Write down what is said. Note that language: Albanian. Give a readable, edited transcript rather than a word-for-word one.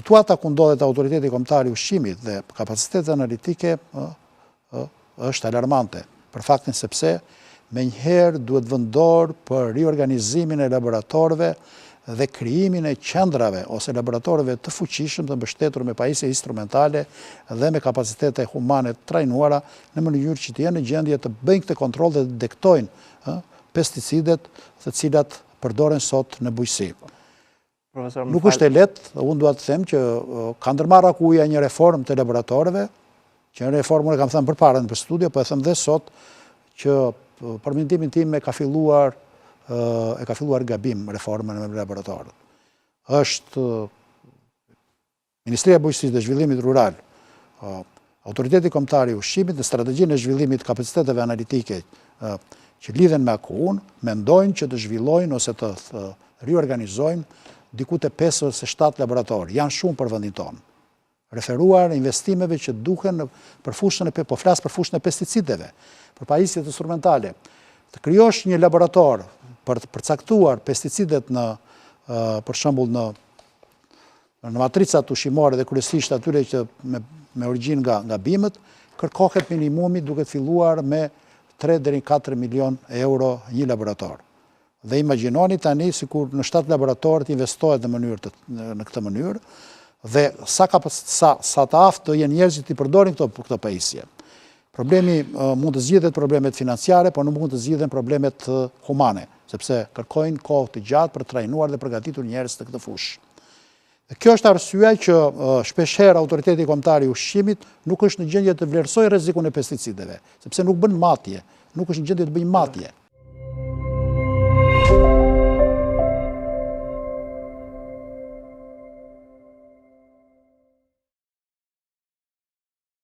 Situata ku ndodhet Autoriteti Kombëtar i Ushqimit dhe kapacitetet analitike është alarmante, për faktin sepse menjëherë duhet vënë dorë për riorganizimin e laboratorëve dhe krijimin e qendrave ose laboratorëve të fuqishëm të mbështetur me pajisje instrumentale dhe me kapacitete humane të trajnuara në mënyrë që të jenë në gjendje të bëjnë këtë kontroll dhe të detektojnë pesticidet të cilat përdoren sot në bujqësi. Nuk është e lehtë, unë dua të them që ka ndërmarrë AKU-ja një reformë të laboratorëve, që një reformë unë e kam thënë përpara në studio, po e them dhe sot që për mendimin tim e ka filluar e ka filluar gabim reformën me laboratorët. Është Ministria e Bujqësisë dhe Zhvillimit Rural, Autoriteti Kombëtar i Ushqimit në strategjinë e zhvillimit të kapaciteteve analitike që lidhen me AKU-n, mendojnë që të zhvillojnë ose të riorganizojnë diku te 5 ose 7 laboratorë. Janë shumë për vendin tonë. Referuar investimeve që duhen për fushën e po flas për fushën e pesticideve, për pajisjet instrumentale. Të krijosh një laborator për të përcaktuar pesticidet në për shembull në Në matricat ushqimore dhe kryesisht atyre që me, me origjinë nga, nga bimët, kërkohet minimumi duke filluar me 3 deri 4 milion euro një laborator. Dhe imagjinoni tani sikur në 7 laboratorë të investohet në mënyrë të, në këtë mënyrë dhe sa ka sa sa të aftë do jenë njerëzit të përdorin këto këto pajisje. Problemi mund të zgjidhet problemet financiare, por nuk mund të zgjidhen problemet humane, sepse kërkojnë kohë të gjatë për të trajnuar dhe përgatitur njerëz në këtë fushë. Dhe kjo është arsyeja që shpeshherë Autoriteti Kombëtar i Ushqimit nuk është në gjendje të vlerësojë rrezikun e pesticideve, sepse nuk bën matje, nuk është në gjendje të bëjë matje.